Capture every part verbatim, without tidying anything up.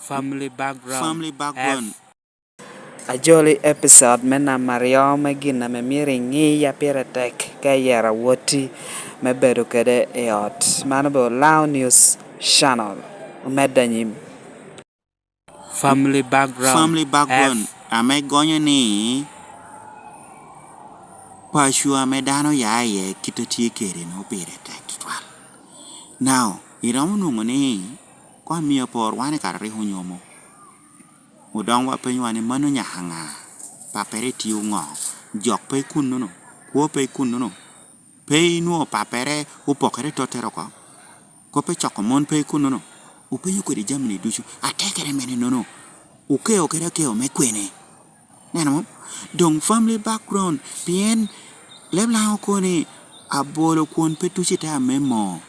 Family background. Family background. Ajoli episode me namba aryo me gin ame myero iŋiya pire tek ka iyero awotti me bedo kede i ot. Mano be Olao News Channel. Omedde anyim. Family background. Family background. Ame gonyo ni paco ame dano ya iye kit a tye kede no pire tek tutwal. Now, iromo nwoŋo ni koŋ amio apor wan i kare rik onyomo. Odoŋwa penyowa ni mano nyaka ŋa? Pappere tye oŋo? Jok pe i kunnono? Kwo pe i kunnono? Pe inwoŋo pappere opokere tottere oko? Kop ecoko mon pe i kunnono? Openyo kodi jami-ni ducu. Atekere mene nono? Okeo kede akeo me kwene? Neno mo? Doŋ family background, pien leb Laŋo kono ni, "Abolo kwon pe tuco i te amemo."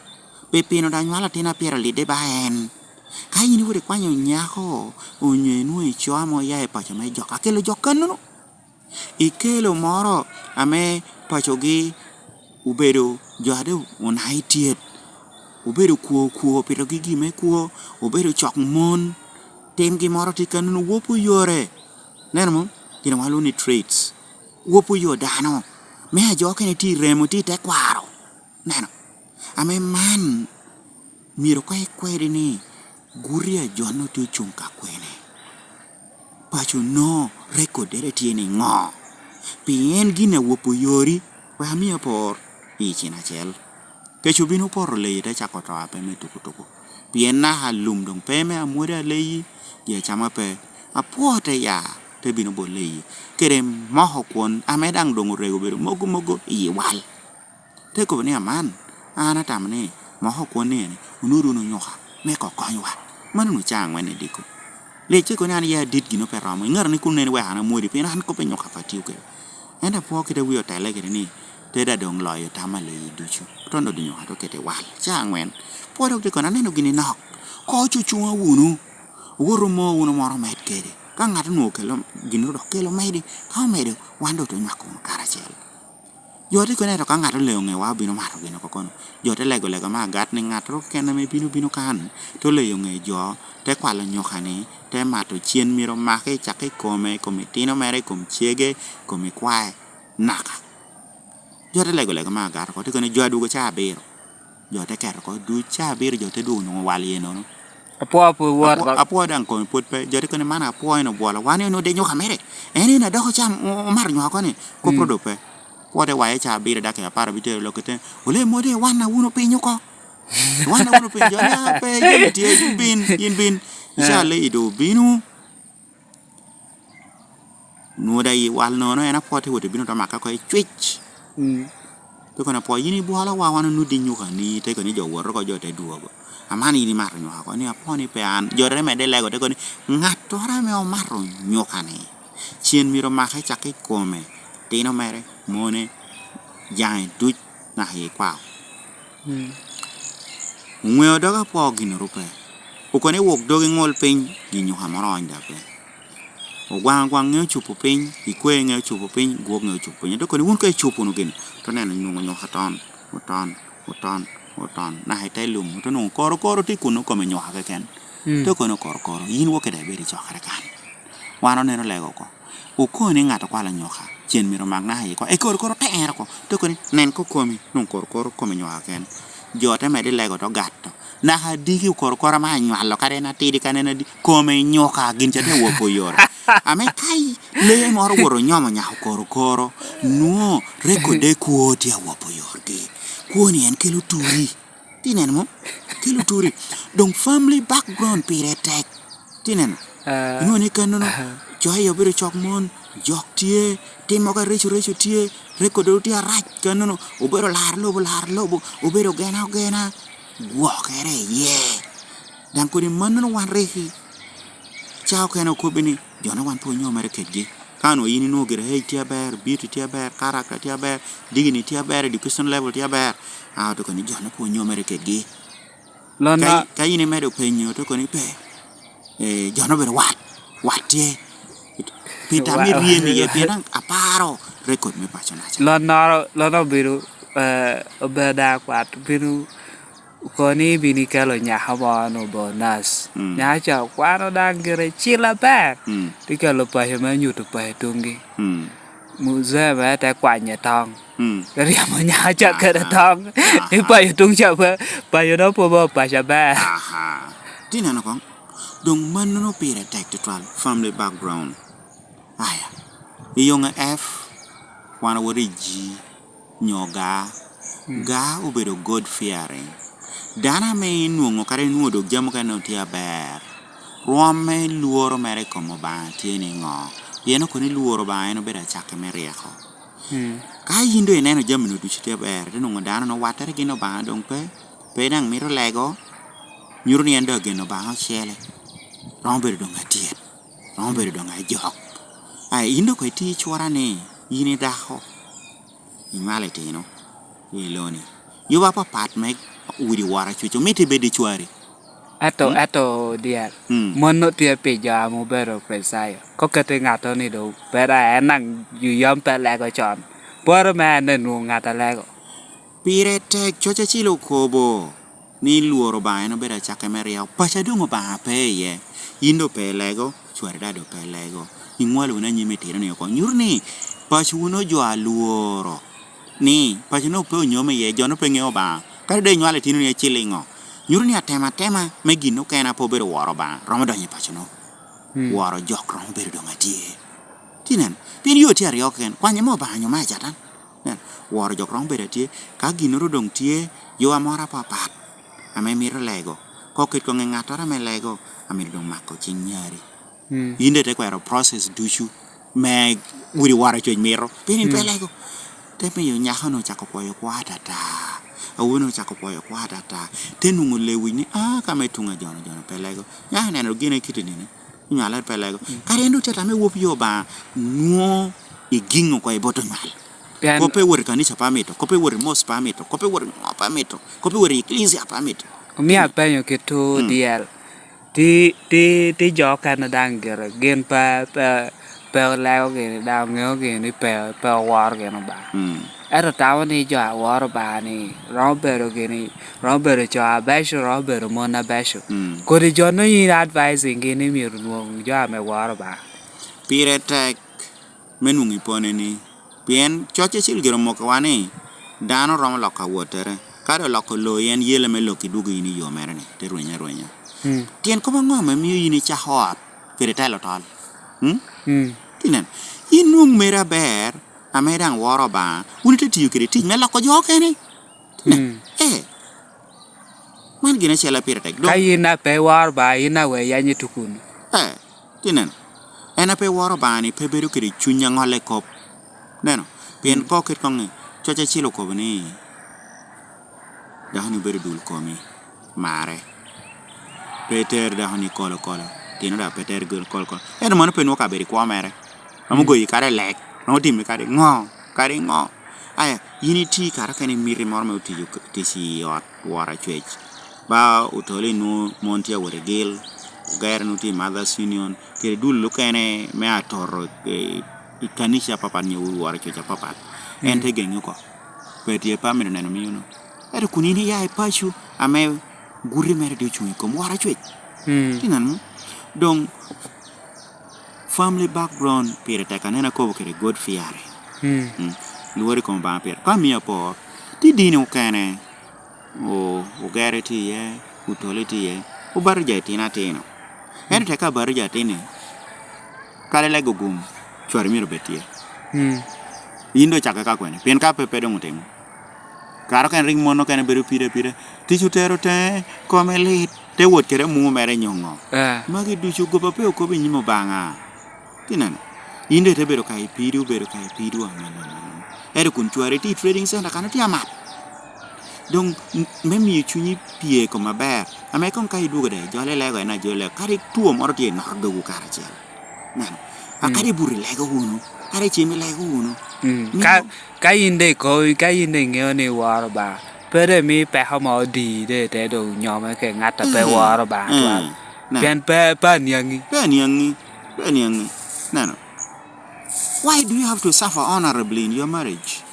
Pi pino daŋ nywalo atin a pire olidde ba en? Ka in iwot ikwanyo nyako, onyo inwoŋo ico ame oya i paco me jok, akelo jok kannono. Ikelo moro ame pacogi obedo jo a doŋ onai tyet, obedo kwo kwo, pito gigi me kwo, obedo cok mon, timgi moro tye kannono, wopo yore. Neno mo? Gin ame walwongo ni traits. Wopo yo dano. Me ajo okene tye i remo, tye i tekwaro. Neno? Ame man, myero koŋ ikwedi ni guti a jo-nu tye ocuŋ ka kwene. Paco-nu rekodere tye niŋo? Pien gin a wopo yori, wek ami apor i cin acel. Kec obino poto leyi te cako to ape me tukutuku. Pien naka lum doŋ pe me amwodi aleyi, gin acama pe. Apwoo te ya, te bino bot leyi. Kede moko kwon ame daŋ doŋ orego obedo mogo mogo i wal. Te kobo ni, "Aman, an atamo ni moko kwon ni eni, onwoŋo wunu nyuka me kokonywa." Mano onwoŋo caa aŋwen i diko. Lecce kono ni an ya adit gin pe romo. Iŋato ni kun nen wek an amwodi, pien an kop i nyuka pe atio kede. Ento apwoo kite wie otelle kede ni, te da doŋ loyo tam a leyi ducu. Oton doŋ nyuka te okete i wal. Caa aŋwen. Pwod dok te kono aneno gini nok. Ko cucuŋa wunu. Owoto omo wunu moro omed kede. Ka ŋat onwoŋo kelo gin dok kelo medi, ka omedo, wan doŋ te nywako wunu karacel. Jo te kono ento ka ŋat oleyo ŋewa obino mato gin oko kono. Jo te lego lega me agat ni ŋattoro keken ame bino, bino kan, te oleyo ŋe jo, te kwalo nyuka-ni, te mato cen myero omake, cakke i kome, i kom itino mere, i kom cege, i kom ikwae, naka. Jo te lego lega me agat oko, te kono jo adwogo caa abiro. Jo te keto oko, duc caa abiro, jo te dwogo nwoŋo wal iye nono. Apwoo apwoo wot Apwoo, ba- apwoo daŋ kome pwod pe. Jo te kono, "Man apwoo en obwolo. Wan en ode nyuka mere. En en adoko cam, o-, omato nyuka oko ni." Kop Mm. Rodo pe. Pwod ewaye ca abiro daki apar abitero lok kete. Ole mode wan a wunu piny oko. Wan a wunu piny. Jo ni, "Ah, pe, jami tye, yin bin, yin bin." Ica le ido bino. Nwoda i wal nono, en apwoo te wot ebino te maka oko i cwic. Mm. Te kono apwoo, "Yin ibwolo wa, wan onudi nyuka ni," te kono jo woto oko, jo te dwogo. "Aman yin imato nyuka oko?" Ni, "Apwoo ni pe an." Jo te medde lego, te kono ni, "Ŋattoro ame omato nyuka ni, cen myero omake cak i kome, tino mere, mone, jaŋe duc, naka i kwao." Mm. Oŋweo dog apwoo gin orube. Okono iwok dogi ŋol piny, gin nyuka moro ony da pe. Ogwaŋ agwaŋ ŋe ocupo piny, ikwe ŋe ocupo piny, gwok ŋe ocupo piny. Ento koni wun ka icupo wunu gin, to neno nwoŋo nyuka oton, oton, oton, oton. Naka i te lum, to nwoŋo koro koro tye kuno kome nyuka keken. Mm. To kono koro koro, yin wok kede ibed i cokere kan. Wan oneno lego oko. Okoni ŋat okwalo nyuka, cen myero omak naka i oko. E koro koro teŋere oko. To koni, nen ko komi, nwoŋo koro koro kome nyuka keken. Jo te medde lego to gato. Naka diki okoro koro ma anywalo, kadi en atidi, kadi en adi, kome nyuka, gin ca tye awopo yore. Ame ka i-, lee moro owoto onyomo nyaka okoro koro, nwoŋo rekode kwo tye awopo yorgi. Kwoni en kelo turi. Ti neno mo? Kelo turi. Doŋ family background pire tek. Ti neno? Ah. Inwoŋo ni kannono, aha, coc obedo cok mon, jok tye, tim mogo areco reco tye, rekodoro tye arac kannono, obedo laro lobo, laro lobo, obedo ogena ogena, gwokere iye. Daŋ kodi mannono wan rik i ca okene okobbi ni, jo-nu wan pe onyomere kedgi. Ka onwoŋo yin inwoŋo gire age tye aber, beauty tye aber, character tye aber, dignity tye aber, education level tye aber, a, otuko ni jo-nu pe onyomere kedgi. Lon ka, na- ka in imedo penyo, to koni pe, eh, jo-nu obedo wat, wat tye. Pi tam wa-, iryem iye, pien an-, aparo record me paco naca. Lonnoro, lon obedo, eh, obedo da kwat, obino Kono ni ibino ikelo nyako mo onwoŋo obedo nas. Mm. Nyako ca okwano daŋ gire cil aber. Mm. Te kelo paco me nyuto paco tuŋgi. Mm. Muzee mere te kwanye toŋ. Mm. Te ryemo nyako ca kede toŋ. Aha. I paco tuŋ ca pe, paco dok pe obedo paco aber. Aha. Ti neno koŋ. Doŋ mannono pire tek tutwal, family background. Aya, i yoŋe F, wan owoto i G, nyo ga. Mm. Ga obedo God fearing. Dano ame inwoŋo, kadi inwoŋo dok jami mukene doŋ tye aber, rwom me lworo mere i kom Obaŋa tye niŋo? Pien okoni lworo Obaŋa en obedo acakki me ryeko. Mm. Ka yin doŋ ineno jami-nu ducu tye aber, ite nwoŋo dano-nu wattere gin Obaŋa doŋ pe, pe daŋ mito lego, nyuto ni en doŋ ageno Obaŋa ocele, romo bedo doŋ atyet. Romo bedo doŋ ajok. Ai, yin doŋ koŋ iti cwora ni, yin i dako, inywalo itino, i loni. Yuba apapat me udi woro acwec, omito ibed i cwari. Ento, mm, ento dyel, mm, mon-nu tye pi jo ame obedo Kricitayo. Koketi ŋattoni doŋ, pera en daŋ yam pe lego con. Pworo me en enwoŋo ŋat alego. Pire tek, coc acel okobo ni lworo Obaŋa en obedo acakke me ryeko. Paco a doŋ Obaŋa pe iye, yin doŋ pe ilego, cwari daŋ doŋ pe ilego. Iŋwalo wunu anyim itino-ni oko. Nyuto ni paco wunu ojo alworo ni paco-nu pe onyom iye, jo-nu pe ŋeo Obaŋa. Kadi doŋ inywalo itino-ni acel iŋo, nyuto ni atema atema me gin okene a pe obedo woro Obaŋa romo donyo i paco-nu. Mm. Woro jok romo bedo doŋ atye. Ti nen, pien yo tye aryo keken, kwany ame Obaŋa nyo me Catan. Nen, woro jok romo bedo atye, ka ginnoro doŋ tye, yo amoro apapat ame mito lego. Ka oket koŋ i ŋattoro ame lego, amito doŋ mako cing nyari. Mm. Yin daŋ ite kwero process ducu me udi woro acwec mito, pien in pe, mm, lego. Te miyo nyako-nu ocako kwoyo kwo atata, awobi-nu ocako kwoyo kwo atata, te nwoŋo lewic ni, "Ah, ka me tuŋ ajono, jono pe lego." Nyako neno gin i kite nini? Onywale pe lego. Mm. Kadi en doŋ tye atamo i wop yo Obaŋa, nwoŋo igiŋo oko i bot onywal. Pien kop pe wot i kanica pe amito, kop pe wot i mos pe amito, kop pe wot i ŋo pe amito, kop pe wot i eklesia pe amito. Omio apenyo kit, mm, dyel. Ti, ti, ti jo okene daŋ gire, gin pe, pe, pe olego gini, daŋ oŋeo gini ni pe, pe oworo gin Obaŋa. Mm. Ento tamo ni jo a woro Obaŋa-ni romo bedo gini, romo bedo co abeco, romo bedo mon abeco. Mm. Kodi jo-nu yin advising gi ni myero nwoŋ jo ame woro Obaŋa. Pire tek me nwoŋo i pone-ni, pien coc acel gire omokkiwa ni dano romo loko awottere. Ka doŋ oloko loo, en yele me lok idwogo in i yo mere-ni, te rwenyo arwenya. Mm. Tyen kop aŋo ame mio yin icako ot kede telo tol? Mm? Mm. Ti nen, yin nwoŋ meri aber, ame daŋ woro Obaŋa, wun ite tiyo kede tic me loko jo okene. Nen, mm, ee. Man gin acel a pire tek. Doŋ ka yin a pe iworo Obaŋa, yin a we yany i tukunu. Ee, ti neno. En a pe woro Obaŋa-ni pe bedo kede cuny aŋolle kop. Neno, pien, mm, ka oket koŋ i, coc acel okobo ni, "Dako-ni obedo dul komi, mare. Pe iter dako-ni kolokolo, tino daŋ pe iter gol kolokolo." Ento mano pe nwoŋo ka bedo i kwo mere. Romo, mm, goyi kadi lek, romo timi kadi ŋo, kadi ŋo. Aya, yin iti kato kene i miti moro me otico k-, tic i ot woro acwec. Ba otoli nwoŋo mon tye awot i gil, ogero nwoŋo tye i Mothers Union, kede dul okene me atoto, eh, i kanica apapat nyo ur woro acwec apapat. En, mm, te geŋi oko. Pe tye pe amito neno mio-nu. Ento kun in iya i paco ame guti mere tye ocuŋ i kom woro acwec. Mm. Ti neno mo? Doŋ family background pire tek, aneno akobo kede God fearing. Mm. Mm. Lworo i kom Obaŋa pire. Ka miyo apor, tye dini okene, o-, ogere tye iye, otole tye iye, obato jo itino atino. Ento tek ka abato jo atini, kadi lego gum, cwari myero obed tye. Mm. Yin doŋ cakke ka kwene, pien ka pe, pe doŋ otimo. Kara okene rik mon okene bedo pide apida, tic otero teŋe, kome lit, te wot kede amu mere nyo ŋo. Eh. Magi ducu goba pe okobo i nyim Obaŋa. Ti neno, in doŋ ite bedo ka i pido, bedo ka i pido, amannono. Ento kun cwari tye i trading center kan otye amat. Doŋ m-, me miyo cunyi pye i kom aber, ame koŋ ka idwogo daŋ ijole lego, en ajole lego, kadi two moro tye inoto dogwu karacel. Neno, a, mm, kadi i buto ilego wunu, kadi i cem ilego wunu. Mm. Miyo ka, ka yin doŋ ikobo, ka yin doŋ iŋeo ni iworo Obaŋa, pe doŋ imi peko mo odi doŋ ite doŋ nyome kede ŋat a pe, mm, woro Obaŋa, mm, twal. Neno. Pien pe, pe aniaŋi. Pe aniaŋi, pe aniaŋi. Neno. Why do you have to suffer honorably in your marriage?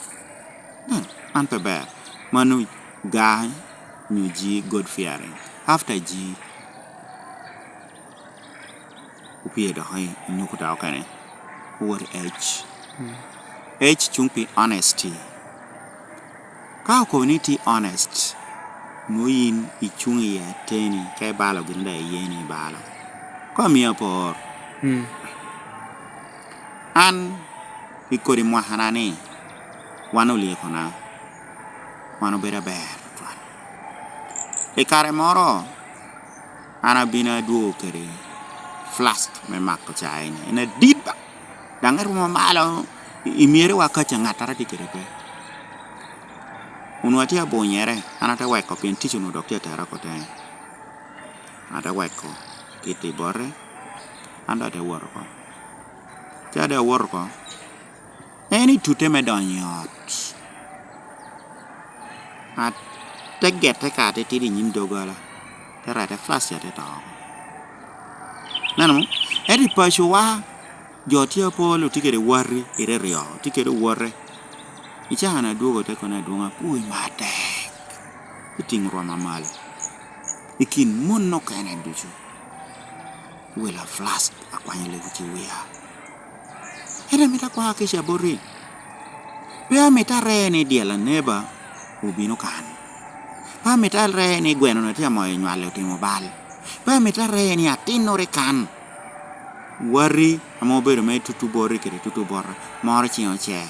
Neno, man pe ber. Mano ga, nyo G, God fearing. After G, opye dok i, i nyukuta okene. Owot H. H cuŋ pi honesty. Ka okobo ni itye honest, nwoŋo yin icuŋ i ateni, ka ibalo gin daŋ iye ni ibalo. Ka omiyo apor, an i kodi mwakana ni, wan olyekona, wan obedo aber tutwal. I kare moro, an abino adwogo kede flask me mako cai-ni. En adit ba. Daŋ eromo malo i, i myere wa kaca ŋattara tye kede pe. Onwoŋo atye abunyere, an ate weko pien tic onwoŋo dok tye atera oko teŋe. Ate weko kit i bote, an dok ate wot oko. Ca ate awot oko, en itute me donyo i ot. Ate gete ka atitidi i nyim doggola, te rete flask ca te to oko. Neno mo? Ento i pacowa, jo tye apol otye kede wati, ireryo, otye kede owote. I caa-ni adwogo te kono adwoŋ apwoyi matek pi tiŋo rwoma malo i kin mon okene ducu. Wila flask akwanyo lewic i wia. Ento amito akwa kica boti. Pe amito are ni dyel aneba obino kan. Pe amito are ni gweno-nu atye amoyo nywale otimo bal. Pe amito are ni atinnoro kan. Wati ame obedo me tutu boti kede tutu bota, moro ciŋe ocer.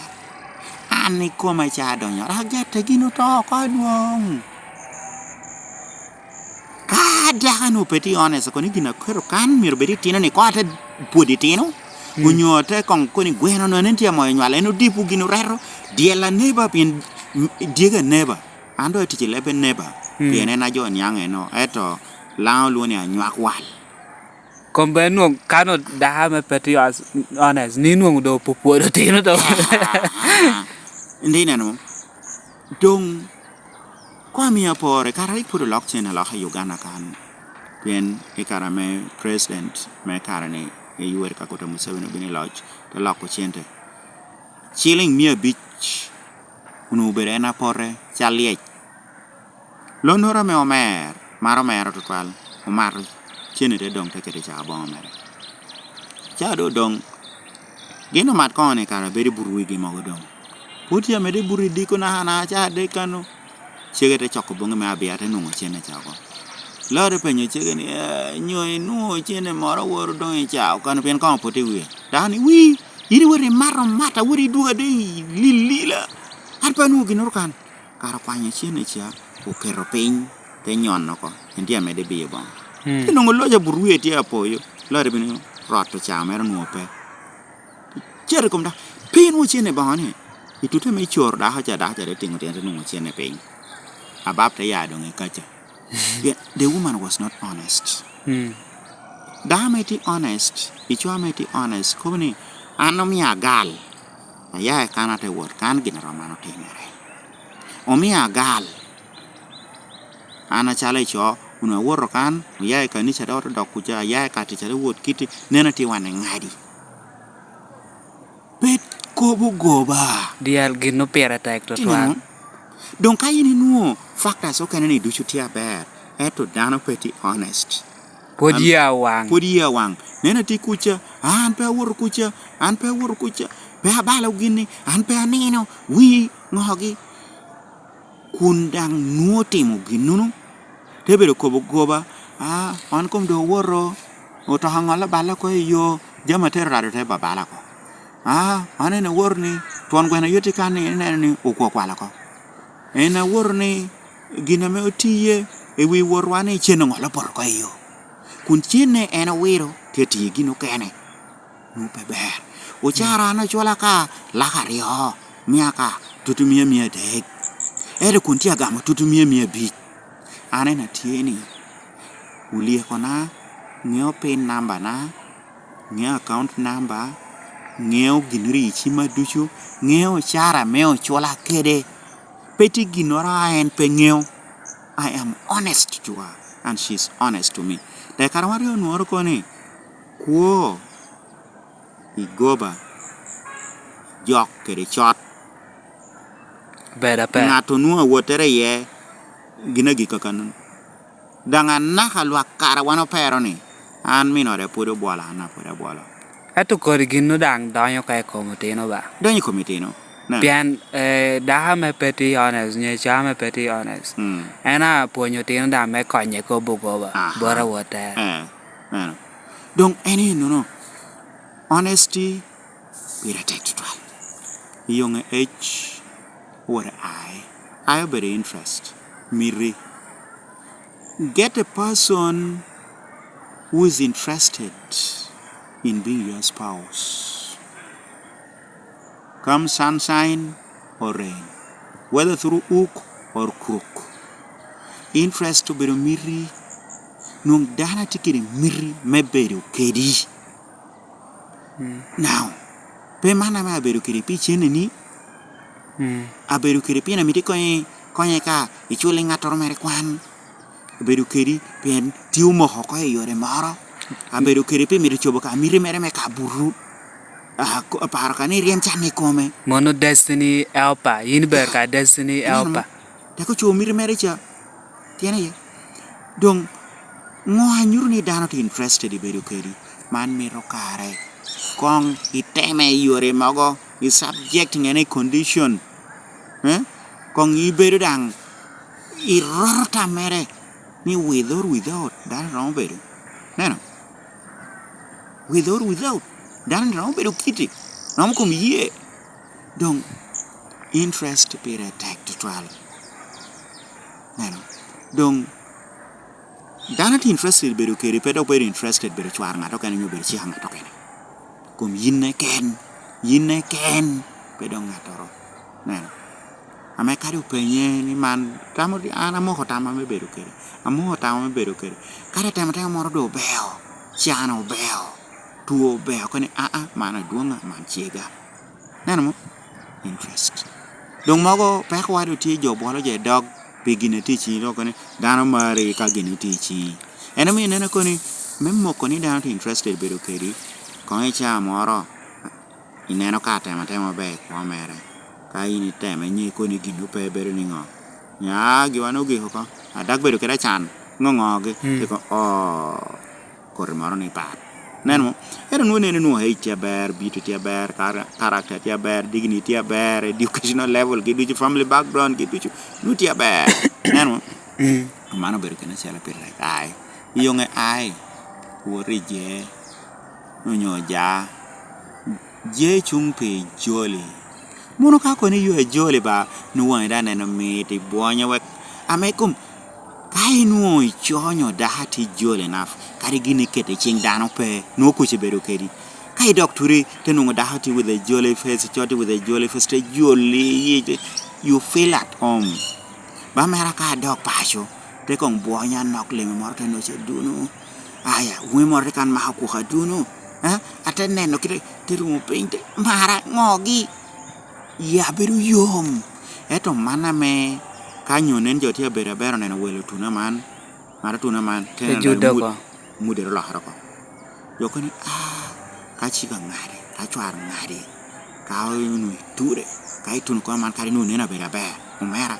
An ikoma ca adonyo, agette gin oto oko adwoŋ. Ka dako-nu pe tye honest oko ni gin aketo kan myero bed itino-ni, koŋ ate pwod itino, onyo ate koŋ koni gweno-nu nen tye amoyo nywal, en odipo gin oreto, dyel aneba pien m-, dyegi aneba. An doŋ atic i lebe neba, pien en a jo niaŋ eno, ento Laŋo lwongo ni anywak wal. Kom ben nwoŋo kan dako ame pe tye os-, honest, ni nwoŋo doŋ opwopwodo otino doŋ. Ndi neno, doŋ Koŋ amio apore, kara rik pwod olok cen alok i Uganda kan, pien i kare ame president me kare-ni, Yoweri Kaguta Museveni obino i loc, te loko cente. Ciliŋ mia abic onwoŋo obedo en apote cal lyec. Lonnoro ame omer, maro omero tutwal, omato cene te doŋ te keto i caa boŋo mere. Ca doŋ odoŋ, gin omat koŋo ni kara bedo i but wigi mogo doŋ. Pwod tye amedde i but i diko naka naka ca adek kano. Cege te coko boŋi me abia te nwoŋo cene ca oko. Lore penyo cege ni, "Eh, nyo inwoŋo cene moro woro doŋ i caa okano pien koŋo pwod tye i wie?" Dako ni, "Wii, in iwot imato amata, wot idwogo ade i lilila. An pe anwoŋo ginnoro kan." Kara okwanyo cene ca, oketo piny, te nyono oko, en tye amedde biyo boŋo. Te nwoŋo loc abut wie tye apoyo, lore bino roto caa mere onwoŋo pe. Cito i kom dako, pe inwoŋo cene boŋo ni, itute me coro dako ca, dako ca te tiŋo tyene te nwoŋo cene piny. Abab te ya doŋ i kaca. Pien the woman was not honest. Dako ame tye honest, i coo ame tye honest, kobo ni, "An omio agal, aya i kan ate wot kan gin a rom an otimere. Omio agal, an acalo i coo, onwoŋo awoto kan, oya i kanica te oto dok kuca, aya i ka tic ate wot kiti, neno atye wan i ŋadi." Bed kobo goba. Dyal gin pire tek tutwal. Doŋ ka in inwoŋo factors okene ni ducu tye aber, ento dano pe tye honest. Pwod yie awaŋ. Pwod yie awaŋ. Neno atye kuca, "Ah, an pe awoto kuca, an pe awoto kuca, pe abalo gini, an pe anino, wii ŋogi." Kun daŋ nwoŋo timo ginnunu, te bedo kobo goba, "Ah, wan kom doŋ owoto, otoka ŋolle oballe oko i yo, jami atero rado te babala oko. Ah, wan en awoto ni, twon gweno yot i kan ni, ineno ni okwo kwalo oko. En awoto ni, gin ame otiye i wi wotwa ni cen oŋolle opoto oko i yo." Kun cenne en owiro, tye tiyo gin okene. Nwoŋo pe ber. Ocara an acula ka lak aryo, mia ka tutu mia mia adek. Ento kun tye agamo tutu mia mia abic. An en atye ni, olyekona, ŋeo pin nambana, ŋeo account number, ŋeo gin ri i cimma ducu, ŋeo ocara me ocula kede. Pe tye ginnoro a en pe ŋeo. I am honest to her and she is honest to me. Tek kara wan rik onwoŋo kono ni, kwo i goba, jok kede cot. Ber ape. Ŋat onwoŋo awottere iye, Gin agikki akannono. Daŋ anaka lwak kara wan opero ni, an min ode pwod obwolo, an a pwod abwolo. Ento kodi gin nu daŋ donyo ka i kom otino ba? Donyo i kom otino. Pien, eh, dako ame pe tye honest, nyo co ame pe tye honest, mm, en a pwonyo otino daŋ me konye kop ogoba, aha, bot awotte. Eh, neno. Doŋ en ennono, honesty pire tek tutwal. Iyoŋe ec, what I, I obedo interest, miti. Get a person who is interested in being your spouse. Come sunshine or rain, whether through hook or crook. Interest obedo miti, nwoŋ dano a tye kede miti me bedo kedi. Mm. Now, pe man ame abedo kede pi cenneni, mm, abedo kede pien amito ikonye, konye ka icul i ŋattoro mere kwan. Abedo kedi pien tye omoko oko i yore moro. Abedo kedi pi mito cobo ka miti mere me kabuto. Ah, ko-, aparo ka ni ryem can i kome. Mono destiny helper, yin ber ka destiny helper. Ineno mo? Dako co miti mere ca. Tyen aye. Doŋ, ŋo a nyuto ni dano tye interested i bedo kedi? Man mito kare koŋ iteme i yore mogo, i subject ŋene i condition. Eh? Koŋ ibedo daŋ i roto tam mere ni with or without, dano romo bedo. Neno? With or without, dano romo bedo kiti, romo kom iyee. Doŋ, interest pire tek tutwal. Neno? Doŋ, dano tye interested bedo kedi, pe dok bedo interested bedo cwar ŋat okene, nyo bedo cika ŋat okene. Kom yin keken, yin keken, pe dok ŋattoro. Neno? Ame kadi openye ni man, tamo, an amoko tam ame bedo kede. Amoko tam ame bedo kede. Kadi atemo atemo moro doŋ obeo, can obeo, two obeo, koni, "Aa, man adwoŋa, man cega." Neno mo? Interest. Doŋ mogo pekowa doŋ tye jo bwolo jo i dog pi gin a tye i ciŋi, dok koni, "Dano mari ka gin a tye i ciŋi." En omio ineno koni, me moko ni dano tye interested bedo kedi, koŋ i caa moro, ineno ka atemo atemo maber i kwo mere. Ka in itemo, inye koni gin pe bedo niŋo? Nya, giwa nwoŋo gik oko. A, dok bedo kede acan, ŋo ŋogi? Mm. Iko, oo, koti moro ni pat. Neno mo? Ento nwoŋo neno nwoŋo age tye aber, beauty tye aber, kar-, character tye aber, dignity tye aber, educational level gi ducu, family background gi ducu, nwoŋo tye aber. Neno mo? Mm. Mano obedo kene acel pi rek. Ai. Iyoŋe ai. Wot i je. Onyo ja. Je cuŋ pi joli. Mono ka kono iywe joli ba, nwoŋo waŋi daŋ neno mit, ibwonyo wek ame kom, ka inwoŋo ico nyo dako tye joli enough, kadi gin iketo i ciŋ dano pe, nwoŋo kuc ebedo kedi. Ka idok turi, te nwoŋo dako tye with a jolly face, ico tye with a jolly face, te joli, you feel at home. Ba mera ka adok paco, te koŋ bwonya anok leme moro te noco aduno. Aya, wumi moro te kan mako kwok aduno. Eh? Ate neno kite, te rumo piny, te mara ŋogi. Iya bedo yom. Ento man ame ka nyo nen jo tye abedo aber oneno welo tuno man, mara tuno man, te neno mud-, mudere olokere oko. Jo kono ni, "Ah, ka cik aŋadi, ka cwar ŋadi, ka onwoŋo iture, ka ituno koma man kadi nwoŋo nen abedo aber, omera."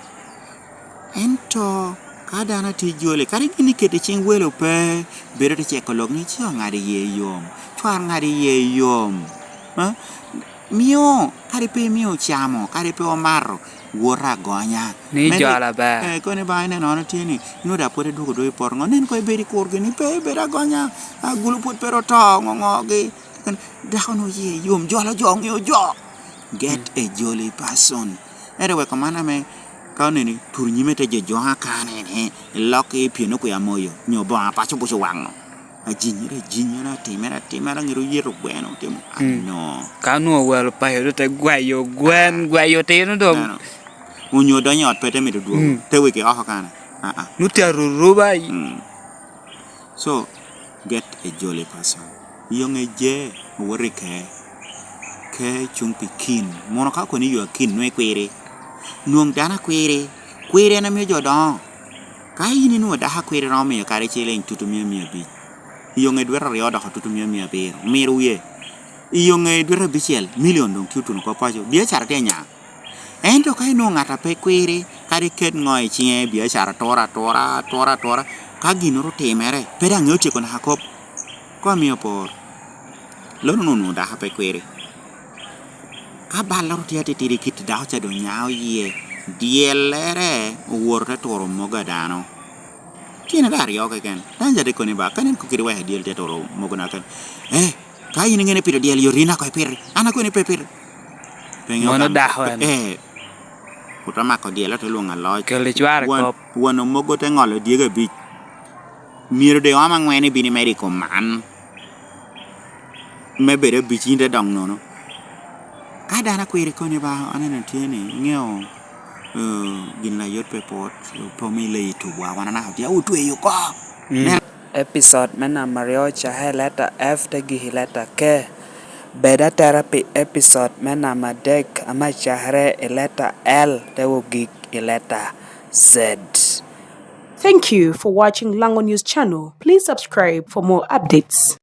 Ento ka dano atye joli, kadi gin iketo i ciŋ welo pe, bedo te ceko lok ni, "Ci oŋadi iye yom, cwar ŋadi iye yom." Ah? Mio, kadi pe imio ocamo, kadi pe omato, wot agonya. Ni jolo aber. Eh, koni ba ineno ono tye ni, inwoŋo daŋ pwod idwoko dwogo i poto ŋo? Nen koŋ ibed i kurgi ni pe ibed agonya, agulu pwod pe ru oto, ŋo ŋogi. Koni, dako-nu oye yom, jolo jo, ŋeo jo. Get a jolly person. Ento weko man ame ka oneni turo nyime te jojoŋ akane ni, ilok i pien okwi amoyo, nyo boŋo apaco buco waŋo. Ajinyere, ajinyere, atimere, atimere, aŋero yeto gweno, otimo. Mm. Ano? Ka onwoŋo welo paco, doŋ te gweyo gwen, gweyo otino doŋ. Neno. Onyo donyo i ot pe te mito dwogo, mm, te weki oko kane. Ah, ah. Nu tye aruruba i. Mm. So, get a jolly person. Yoŋe je, owoto i ke. Ke cuŋ pi kin. Mono ka kono iywa kin, nwoŋo ikwiri. Nwoŋ dano akwiri. Kwiri en amio jo doŋo. Ka in inwoŋo dako akwiri romo miyo kadi ciliŋ tutu mia, mia abic, i yoŋe dwete aryo odoko tutu mia, mia abiro, omiro wie. I yoŋe dwete abicel, milion doŋ tye otuno oko paco. Biacara tye anya? Ento ka inwoŋo ŋat a pe kwiri, Kadi ket ŋo i ciŋe, biacara atura, atura, atura, atura. Ka ginnoro otimere, pe daŋ ŋeo tyeko naka kop. Koŋ amio por. Lono onwoŋo dako pe kwiri. Ka balloro tye atitidi kit dako ca doŋ nyao yie, dyellere owoto te turo mogo a dano. Tyene daŋ aryo keken. Daŋ ca te koni ba, ka nen kukiri wek adyel tye turo mogo na keken. Eh, ka in iŋene pito dyel yot, in ako ipiti. An akoni pe piti. Pe ŋeo Mono kan- dako en. Eh, ote mako dyel, ote lwoŋo aloc. Kelo icware Wan- kop. Wan omogo te ŋolo dyegi abic. Myero de om aŋwen ibino imedo i kom man. Me bedo abic in te dok nono. Ka dano akwiri koni ba, aneno tye ni, iŋeo, eh, gin layot pe pot, pe omi leyi tugwa, wan anaka tye, otweyo oko. Mm. Nen- Episode me namba aryo cakere i leta F te gik i leta K. Bed atera pi episode me namba adek ame cakere i leta L te ogik i leta Z. Thank you for watching Lango News Channel. Please subscribe for more updates.